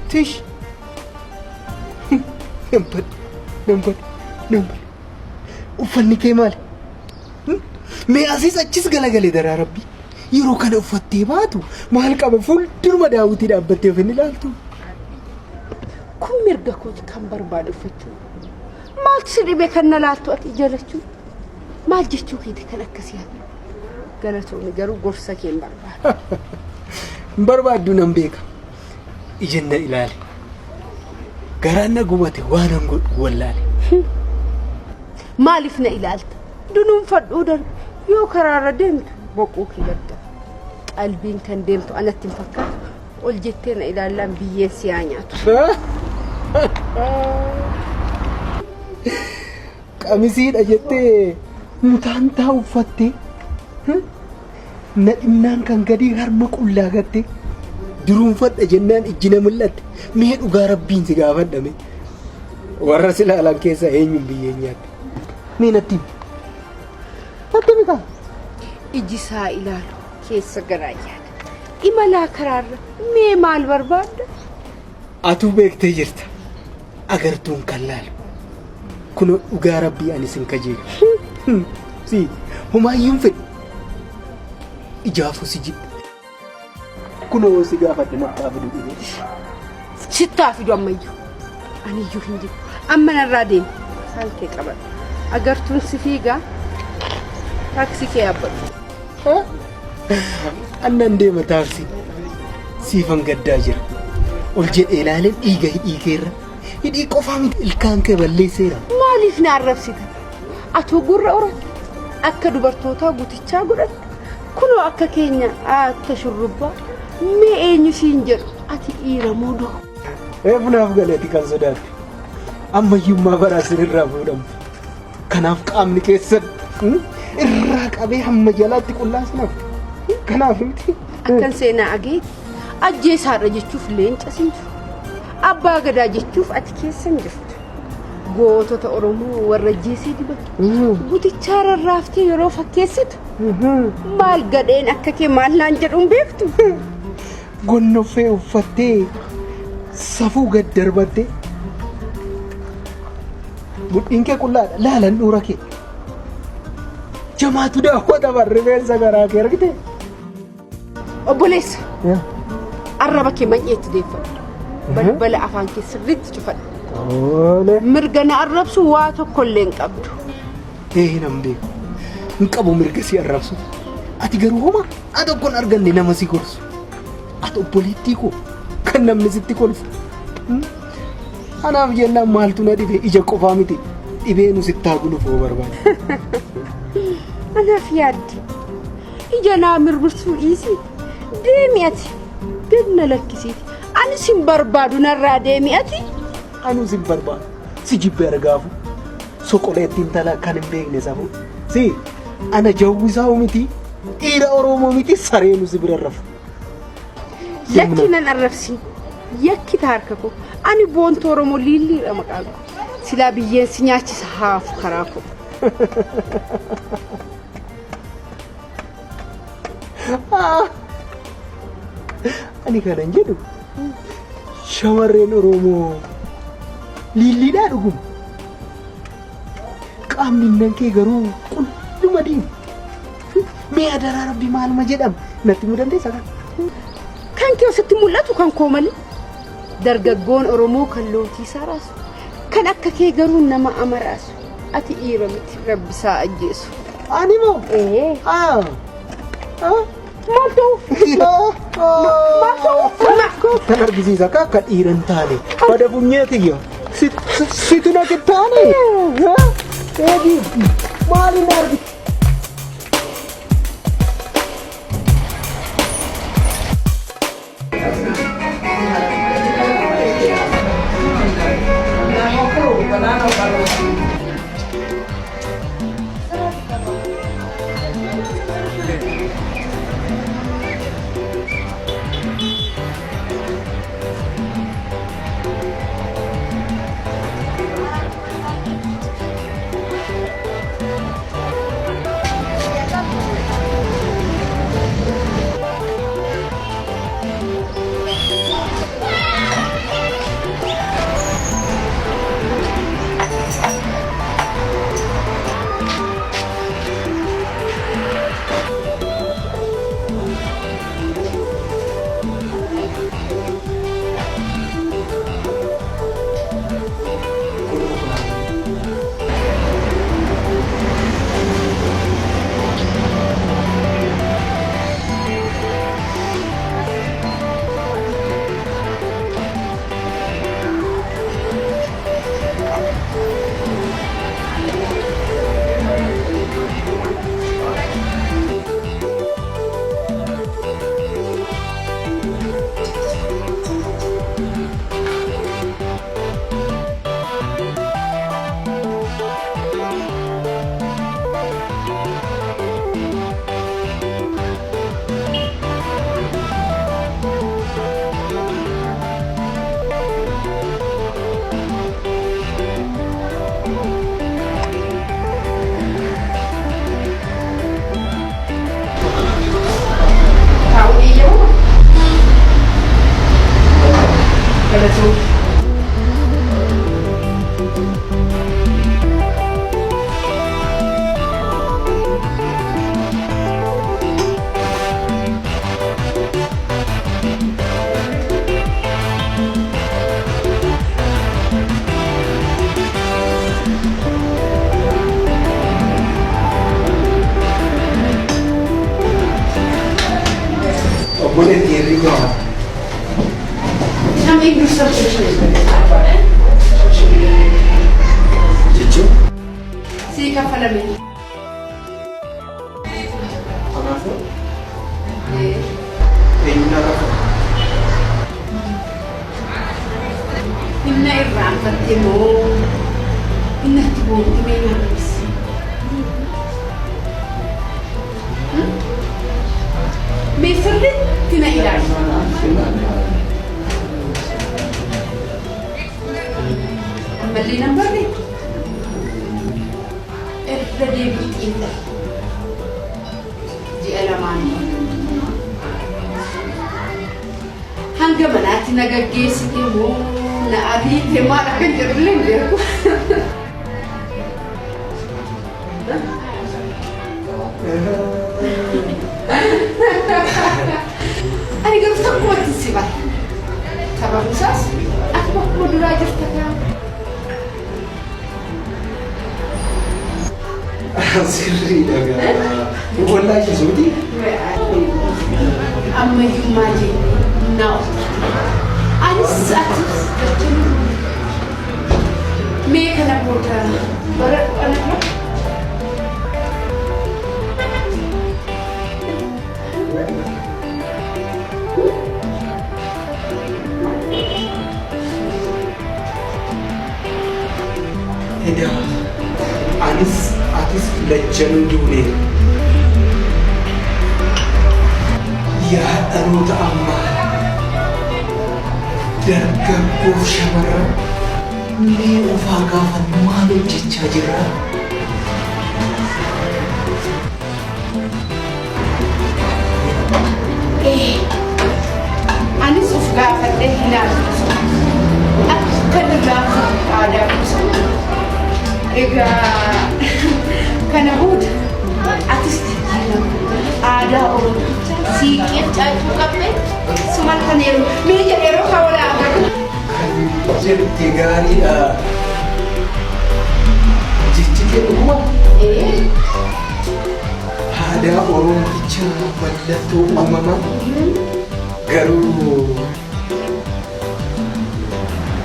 Tish. Nan bade, nan bade, nan bade. Uffanni kee maali? Mee asiis achis galagalee daraa rabbii. Yeroo kana uffattee baatu maal qaba fuulduruma daawwitii dhaabbattee of hin ilaaltu. Kun mirga kooti kan barbaadu uffachuu. Maaltu si dhibe kan na laaltu ati ija lachuu? Maal jechuu keeti kan akkasii hafe? Galatoomi garuu gorsa kee hin barbaadu. Hin barbaaddu nan beeka. Ijin na ilaale. Garaan na gubate waanan godhu wallaale. Maaliif na ilaalta? Dunuunfadhuu darbi. Yoo karaarra deemtu boquu kee gaggaba. Qalbiin kan deemtu anatti hin fakkaatu. Ol jettee na ilaallaan biyyeen si haa nyaatu. Qamisiidha jettee mutaantaa uffattee na dhimnaan kan gadii harma qullaa gattee duruunfadha jennaan ijji na mul'atte mee dhugaa rabbiin si gaafadha mee warra si ilaalan keessaa eenyuun biyyeen nyaatte mee natti himi natti himi kaa. Iji isaa ilaalu keessa garaa yaada. Imalaa karaarra mee maal barbaadda? Atuu beektee jirta. Agartuun kan laalu. Kunoo dhugaa rabbii ani sin kajeelu. Si homaayyuun fedhu. Ijaafuu si jibba. Kunoo si gaafadhe nattaa fidu dhibee. Sittaa fidu ammayyuu. Aniyyuu hin jibbu. Amma narraa deemi. Isaan kee qabadhu. Agartuun si fiigaa. Taaksii kee yaabbadhu. Annan deema taaksii. Siifan gaddaa jira. Ol jedhee ilaaleen dhiiga hidhii keerra. Hidhii qofaa miti ilkaan kee balleesseera. Maaliif na arrabsita? Atuu gurra horatta. Akka dubartootaa gutichaa godhatta. Kunoo akka keenya akka shurrubbaa. Mee eenyu siin jedhu ati dhiira moo du'a? Reefu naaf galeeti kan sodaatte. Ammayyummaa baraa sirrirraa fuudhamtu. Kanaaf qaamni keessan irraa qabee hamma jalaatti qullaa sin hafu. Kanaaf miti. Akkan seenaa ageeti ajjeesaadha jechuuf leenca sin jiru. Abbaa gadaa jechuuf ati keessa hin jirtu. Gootota Oromoo warra ajjeesee dibatu. Gutichaa rarraaftee yeroo fakkeessitu. Maal gadheen akka kee maal naan jedhuun beektu. Gonnoffee uffattee safuu gad darbattee mudhiin kee qullaadha laalan dhuura kee. Jamaatu daawwata bar rifeensa garaa kee argite. Obboleessa arraba kee man'eetti deeffadhu. Balbala afaan kee sirriitti cufadhu. Tole. Mirga na arrabsu waa tokko illee hin qabdu. Ee nan beeku. Hin qabu mirga si arrabsu. Ati garuu homaa haa tokko hin arganne nama si gorsu. Ati obboleettii koo kan namni sitti kolfu. Anaaf jennaan maaltu na dhibe ija qofaa miti dhibee nu sittaa gulufuu barbaada. Anaaf yaaddi. Ija naa mirmirsuu dhiisii. Deemi ati. Gad na lakkisiiti. Ani sin barbaadu narraa deemi ati. Anuu sin barbaadu. Si jibbe argaafu. Soqoleetti intala kan hin beekne safuu. Si ana jawwisaa miti dhiira Oromoo miti sareenu si bira rafu. Lakkii nan arrabsin. Yakki harka koo. Ani boontuu Oromoo liilliidha maqaan koo. Silaa biyyeen si nyaachisa haafu karaa koo. Ani kanan jedhu shamarreen Oromoo liilliidhaa dhuguma. Qaamni innan kee garuu qulluma diima. Mee adaraa rabbi maaluma jedhama natti himuu dandeessa kan? Kan kee sitti mul'atu kan koo malee. Dargaggoon Oromoo kan lootii isaa raasu. Kan akka kee garuu nama amaraasu. Ati dhiira miti rabbi isaa ajjeesu. Ani moo? Ee. Ah. Ah. Maal ta'u? Maal ta'u? Kan argisiisa akka akka dhiira hin taane. Bada funyee tiyya. Situ na qixxaane. Eegi maaliin argi? Egaa Namni dursa jechuun sii kaffalame. Kanaafuu eenyuun kaffala? Hinna irraanfatte moo hinnatti boonti mee naan ibsi. Mee sirriitti na ilaali. Ammallee nan barre irra deebii xiinxali. Ji'a lamaan hanga manaatti na gaggeessite moo na ariite maal akka jedhullee hin beeku. Ani garuu takkumatti si bara. Sababni isaas akkuma akkuma duraa jirta kaa. Sirriidha gaa. Wallaalchisu miti? Ammayyummaa jennee naa of Anis atis dachanii mee kana booda baradhu anarra. Edaa anis atis lachanuu duuneera. Yaa dhaloota ammaa dargaggoof shamarran mee ofaa gaafannu maal hojjechaa jirra? Anis of gaafadhee hin argitu. Akka irraa aadaa ibsa. Egaa kana booda atis jijjiiramte aadaa Oromichaa siiqqeef caaccuu qabde sumal kan yeroo mee jedhe yeroo kaa wal agarru. Kan jette gaariidha. Jechi kee dhuguma? Aadaa Oromtichaa mallattoo uumamaa garuu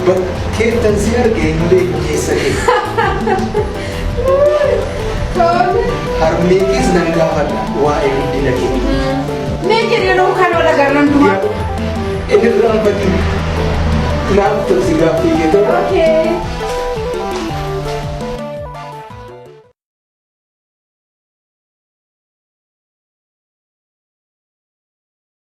bakkeettan si arge hin beeku keessa kee. Harmee kees nan gaafadha waa'ee guddina kee. Mee jedhe yeroo kaan wal agarran dumaa. Inni irraanfatin. Naaf ta'u si gaaffii kee ta'u. Okay.